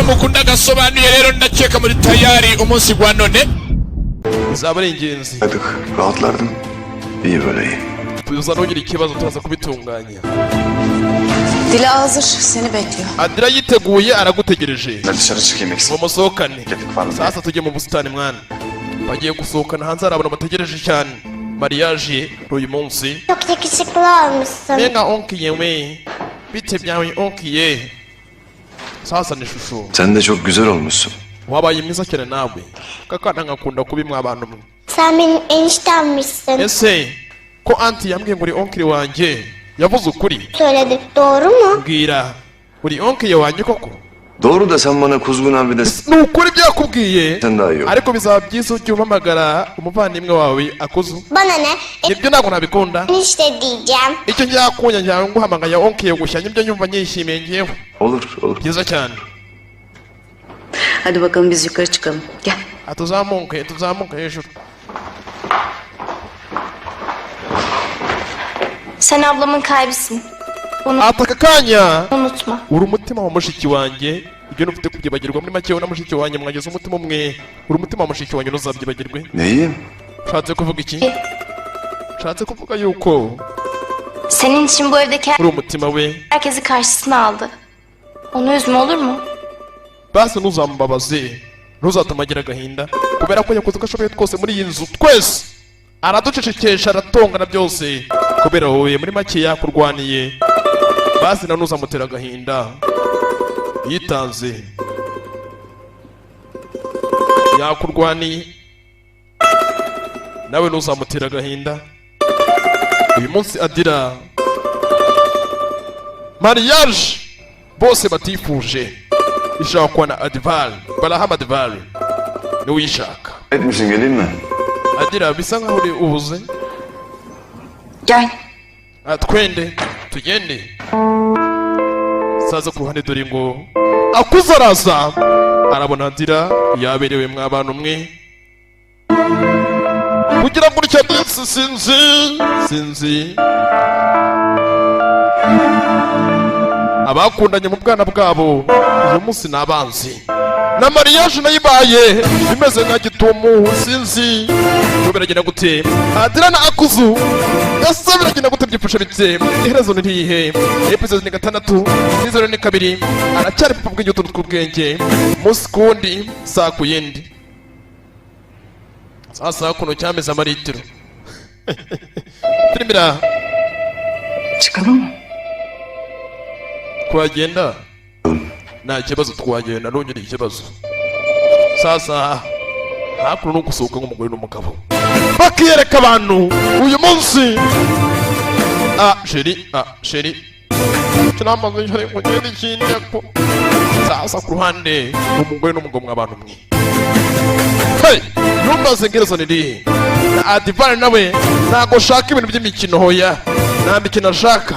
Mukunda gasobanuye rero, ndakeka muri tayari umunsi gwa none Bizaba ari ingenzi. Rahatlardım. İyi böyle, iyi. Tuza, ntugire ikibazo, turaza kubitunganya. Dila hazır. Seni bekliyor. Adira yiteguye, aragutegereje. Ben dışarı çıkayım, eksik Ngo musohokane. Var mı? Sasa tujye mu busitani mwana. Bagiye gusohokana hanze, hari abantu bategereje cyane mariage uyu munsi. Çok yakışıklı olmuşsun. Mbega onkiye we, bite byawe onkiye? Sasa ni shusho. Sen de çok güzel olmuşsun. Wabaye mwiza cyane nawe. Kakana ngakunda kuba imwe abantu mwe. Sen benim eniştemmişsin. Ese ko auntie yambwiye ngo uri oncle wanjye, yavuze ukuri? Söyledi. Doğru mu? Mbwira, uri oncle wanjye koko? Doğru da sen bana Kuzgun abi de Ni ukuri ibyo yakubwiye, sen daha iyi olur. ariko bizaba byiza ujye umpamagara umuvandimwe wawe Akuzu. Bana ne? Ibyo ntabwo nabikunda. Enişte diyeceğim. Icyo ngiye njyawe nguhamagaye oncle gushya, nibyo nyumva nyishimiye ngewe. Olur olur. Byiza cyane. Hadi bakalım, biz yukarı çıkalım. Gel. Ah, tuzamuke, tuzamuke hejuru. Sen ablamın kalbisin. Bunu Ati aka kanya unutma. uri umutima wa mushiki wanjye, ibyo ntufite kubyibagirwa. Muri make, wowe na mushiki wanjye mwagize umutima umwe. Uri umutima wa mushiki wanjye, ntuzabyibagirwe. Neyim? Ushatse kuvuga iki? Ushatse kuvuga yuko Senin için bu evdeki uri umutima we. herkesi karşısına aldı. Onu üzme, olur mu? Basi ntuzamubabaze, ntuzatume agira agahinda, kubera ko yakoze uko ashoboye twose muri iyi nzu, twese araducecekesha, aratongana byose kubera wowe. Muri make yakurwaniye, basi na ntuzamutera agahinda. Yitanze, yakurwaniye, nawe ntuzamutera agahinda. Uyu munsi Adira mariage bose batifuje ishakwa na Adival Barahama. Adival niwe uyishaka. Etmişsin, geleyim mi? Adira, bisa nkaho uri ubuze. Gel. Ah, twende tugende. Saza ku ruhande, dore ngo Akuze araza, arabona Adira yaberewe. Mwa bantu mwe, kugira ngo utya ndetse sinzi, sinzi abakundanye mu bwana bwabo uyu munsi ni abanzi, na mariage nayo ibaye imeze nka gitumu. Sinzi ngo biragenda gute. Adira na Akuzu, ese biragenda gute? Byifashe bite? Iherezo ni rihe? Episode ni gatandatu, season ni kabiri. Aracyari papa bwenge, utuntu tw'ubwenge, umunsi ku wundi, saa ku yindi. Sasa kuno cyameze amaritiro filime iraha. Çıkalım mı? Twagenda, nta kibazo, twagenda, ntugire ikibazo. Sasa hakuno ni ugusohoka nk'umugore n'umugabo bakiyereka abantu uyu munsi. Ah chérie, ah chérie, kinamaze cyane kugenda ikindi ko. Sasa ku ruhande umugore n'umugabo, mw'abantu mwe, hey, numbaze ngerezo ni rihe? Na Adivari nawe ntabwo ashaka ibintu by'imikino. Hoya, nta mikino ashaka.